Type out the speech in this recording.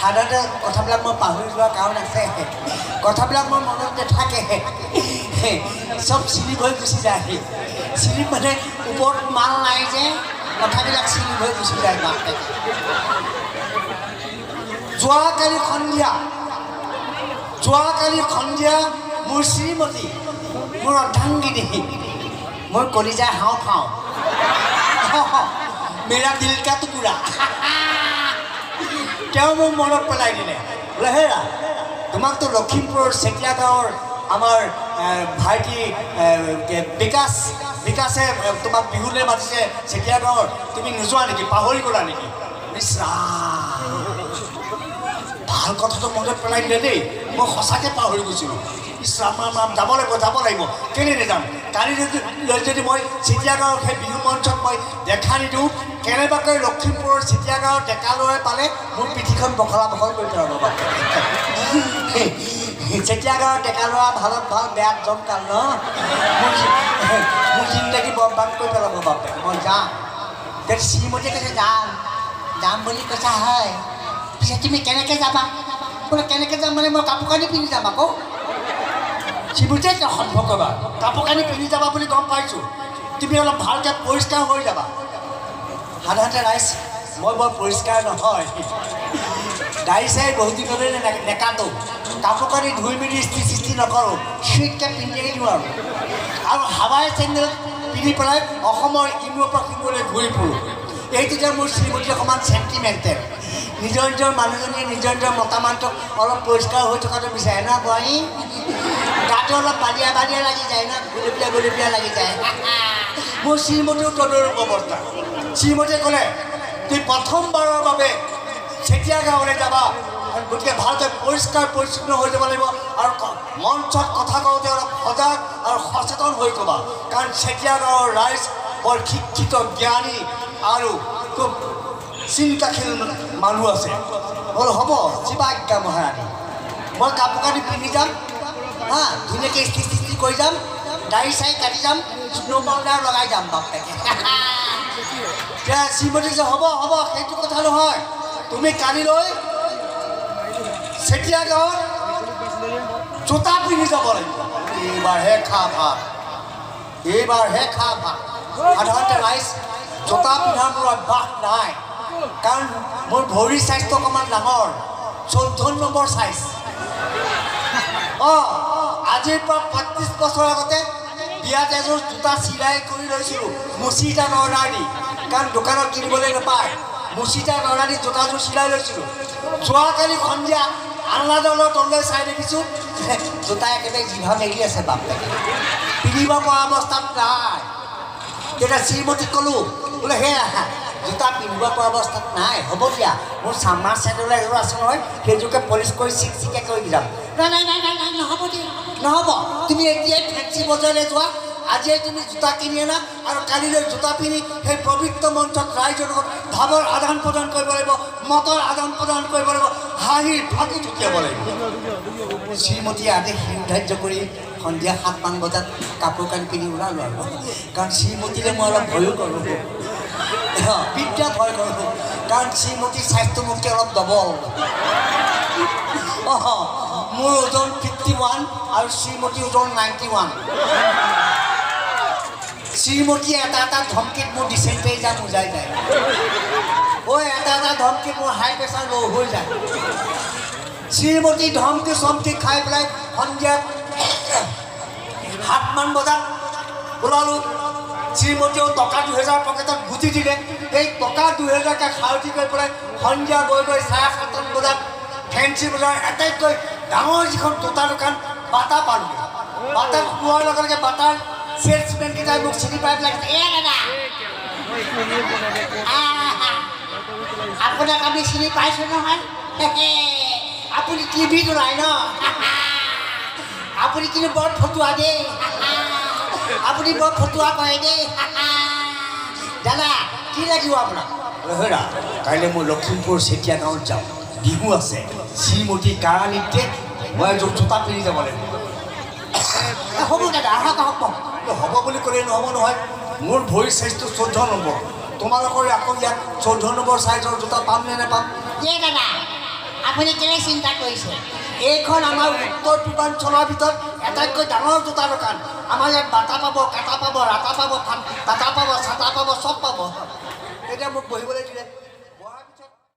সাধাৰণতে কথাবিলাক মই পাহৰি যোৱাৰ কাৰণ আছে। কথাবিলাক মোৰ মনত নাথাকে, চব চিলিপ হৈ গুচি যায়। চিলিপ মানে ওপৰত মাল নাই যে, কথাবিলাক চিলিপ হৈ গুচি যায়। বাপেকে যোৱাকালি সন্ধিয়া, যোৱাকালি সন্ধিয়া মোৰ শ্ৰীমতী, মোৰ অৰ্ধাংগিনী, মোৰ কলিজাৰ হাওঁ ফাওঁ, मेरा दिल का टुकड़ा, তেওঁ মোক মনত পেলাই দিলে, বোলে হেৰা, তোমাকতো লখিমপুৰৰ চেতিয়া গাঁৱৰ আমাৰ ভাইটি বিকাশ, বিকাশে তোমাক বিহুলৈ মাতিছে চেতিয়া গাঁৱৰ, তুমি নোযোৱা নেকি? পাহৰি গ'লা নেকি? ইছ ৰাম, ভাল কথাটো মনত পেলাই দিলে দেই। মই সঁচাকৈ পাহৰি গৈছিলোঁ। ইছ ৰাম ৰাম ৰাম, যাব লাগিব, যাব লাগিব, কেলৈ নাযাম? কালি যদি মই চেতিয়া গাঁৱৰ সেই বিহু মঞ্চত মই দেখা নিদিওঁ, কেনেবাকৈ লখিমপুৰৰ চেতিয়া গাঁৱৰ ডেকা ল'ৰাই পালে মোৰ পিঠিখন বখলা বখল কৰি পেলাব। চেতিয়া গাঁৱৰ ডেকা ল'ৰা ভালত ভাল, বেয়াত জমকাল ন। মোৰ জিন্দগী বৰবাদ কৰি পেলাব। বাপেক, মই যাম। তেতিয়া শ্ৰীমতীয়ে কৈছে, যাম যাম বুলি কৈছা হয়, পিছে তুমি কেনেকৈ যাবা? বোলে কেনেকৈ যাম মানে মই কাপোৰ কানি পিন্ধি যাম আকৌ। শ্ৰীমতীয়ে কিয় সন্দেহ কৰিবা? কাপোৰ কানি পিন্ধি যাবা বুলি গম পাইছোঁ, তুমি অলপ ভালকৈ পৰিষ্কাৰ হৈ যাবা। সাধাৰণতে ৰাইজ, মই বৰ পৰিষ্কাৰ নহয়। দাড়ি চাৰি বহুত দিনলৈ নেকাটো, কাপোৰ কানি ধুই মেলি ইস্ত্ৰি চিস্ত্ৰি নকৰোঁ, চুইটকৈ পিন্ধিয়ে দিওঁ আৰু হাৱাই চেণ্ডেল পিন্ধি পেলাই অসমৰ ইমূৰৰ পৰা সিমূৰলৈ ঘূৰি ফুৰোঁ। এইটোতে মোৰ শ্ৰীমতী অকণমান চেণ্টিমেণ্টেল। নিজৰ নিজৰ মানুহজনীয়ে নিজৰ নিজৰ মতা মানুহটোক অলপ পৰিষ্কাৰ হৈ থকাটো বিচাৰে ন বোৱাৰী? গাটো অলপ বালিয়া বালিয়া লাগি যায় ন, গুলপীয়া গুলপীয়া লাগি যায়। মোৰ শ্ৰীমতীও তদৰূপ অৱস্থা। শ্ৰীমতীয়ে ক'লে, তুমি প্ৰথমবাৰৰ বাবে চেতিয়া গাঁৱলৈ যাবা, গতিকে ভালকৈ পৰিষ্কাৰ পৰিচ্ছন্ন হৈ যাব লাগিব আৰু মঞ্চত কথা কওঁতে অলপ সজাগ আৰু সচেতন হৈ ক'বা, কাৰণ চেতিয়া গাঁৱৰ ৰাইজ বৰ শিক্ষিত, জ্ঞানী আৰু খুব চিন্তাশীল মানুহ আছে। বোলো হ'ব, যিবা আজ্ঞা মহাৰাণী। মই কাপোৰ কানি পিন্ধি যাম, হা, ধুনীয়াকৈ ইস্ত্ৰি চিস্ত্ৰি কৰি যাম, দাড়ি চাৰি কাটি যাম, স্ন' পাউডাৰ লগাই যাম। বাপেকে এতিয়া শ্ৰীমতী কৈছে, হ'ব হ'ব, সেইটো কথা নহয়, তুমি কালিলৈ চেতিয়া গাঁৱত জোতা পিন্ধি যাব লাগিব। এইবাৰহে খা ভাত, এইবাৰহে খা ভাত। সাধাৰণতে ৰাইজ, জোতা পিন্ধাৰ মোৰ অভ্যাস নাই, কাৰণ মোৰ ভৰিৰ চাইজটো অকণমান ডাঙৰ, 14 নম্বৰ চাইজ। অঁ, আজিৰ পৰা 35 বছৰ আগতে বিয়াত এযোৰ জোতা চিলাই কৰি লৈছিলোঁ মুচি এটাত অৰ্ডাৰ দি, কাৰণ দোকানত কিনিবলৈ নাপায়। মুচি এটাত অৰ্ডাৰ দি জোতাযোৰ চিলাই লৈছিলোঁ। যোৱাকালি সন্ধিয়া আলনাডালৰ তললৈ চাই দেখিছোঁ, জোতা একেবাৰে জিভা মেলি আছে। বাপেকে, পিন্ধিব পৰা অৱস্থাত নাই। তেতিয়া শ্ৰীমতীক ক'লোঁ, বোলে সেয়া জোতা পিন্ধিব পৰা অৱস্থাত নাই, হ'ব দিয়া, মোৰ চামৰা চেণ্ডেল এযোৰ আছে নহয়, সেইযোৰকে পলিচ কৰি চিকচিকীয়া কৰি যাম। নাই নাই নাই নাই নাই, নহ'ব দিয়া, নহ'ব। তুমি এতিয়াই ফেঞ্চি বজাৰলৈ যোৱা, আজিয়েই তুমি জোতা কিনি আনা আৰু কালিলৈ জোতা পিন্ধি সেই পবিত্ৰ মঞ্চত ৰাইজৰ লগত ভাৱৰ আদান প্ৰদান কৰিব লাগিব, মতৰ আদান প্ৰদান কৰিব লাগিব, হাঁহিৰ ফাঁকি ছটিয়াব লাগিব। শ্ৰীমতীয়ে আদেশ শিৰোধাৰ্য কৰি সন্ধিয়া 7মান বজাত কাপোৰ কানি পিন্ধি ওলালোঁ আৰু, কাৰণ শ্ৰীমতীলৈ মই অলপ ভয়ো কৰোঁ, বিদ্যা ভয় কৰোঁ, কাৰণ শ্ৰীমতীৰ স্বাস্থ্য মোতকৈ অলপ ডবল। অঁ, মোৰ ওজন 51 আৰু শ্ৰীমতীৰ ওজন 91। শ্ৰীমতীয়ে এটা এটা ধমকিত মোৰ ডিচেণ্টেৰি যাম বুজাই যায়। ঐ, এটা এটা ধমকিত মোৰ হাই প্ৰেছাৰ ল' হৈ যায়। শ্ৰীমতী ধমকি চমকি খাই পেলাই সন্ধিয়া 7মান বজাত ওলালোঁ। শ্ৰীমতীয়েও টকা 2000 পকেটত গুজি দিলে। সেই টকা 2000কে খাউতি কৰি পেলাই সন্ধিয়া গৈ গৈ 7:30মান বজাত ফেঞ্চি বজাৰ আটাইতকৈ ডাঙৰ যিখন জোতা দোকান বাটা পালোঁগৈ। বাটাত সোমোৱাৰ লগে লগে বাটাৰ চেলছমেনকেইটাই মোক চিনি পাই পেলাই কৈছে, এ দাদা, আহা, আপোনাক আমি চিনি পাইছোঁ নহয়, আপুনি টিভিত ওলায় ন? আপুনি কিন্তু বৰ ফটুৱা দেই, আপুনি বৰ ফটুৱা কৰে দেই। দাদা, কি লাগিব আপোনাক? বোলে হেৰা, কাইলৈ মই লখিমপুৰ চেতিয়া গাঁৱত যাম, বিহু আছে, শ্ৰীমতী কাৰাণীতে মই এযোৰ জোতা পিন্ধি যাব লাগিব। এ, হ'ব দাদা, আহক আহক বহক। বোলে, হ'ব বুলি ক'লেই নহ'ব নহয়, মোৰ ভৰিৰ চাইজটো 14 নম্বৰ, তোমালোকৰ আকৌ ইয়াত 14 নম্বৰ চাইজৰ জোতা পাম নে নাপাম? এ দাদা, আমি আপুনি কেলৈ চিন্তা কৰিছে? এইখন আমাৰ উত্তৰ পূৰ্বাঞ্চলৰ ভিতৰত আটাইতকৈ ডাঙৰ জোতা দোকান। আমাৰ ইয়াত বাটা পাব, কাটা পাব, ৰাতা পাব, টাটা পাব, চাটা পাব,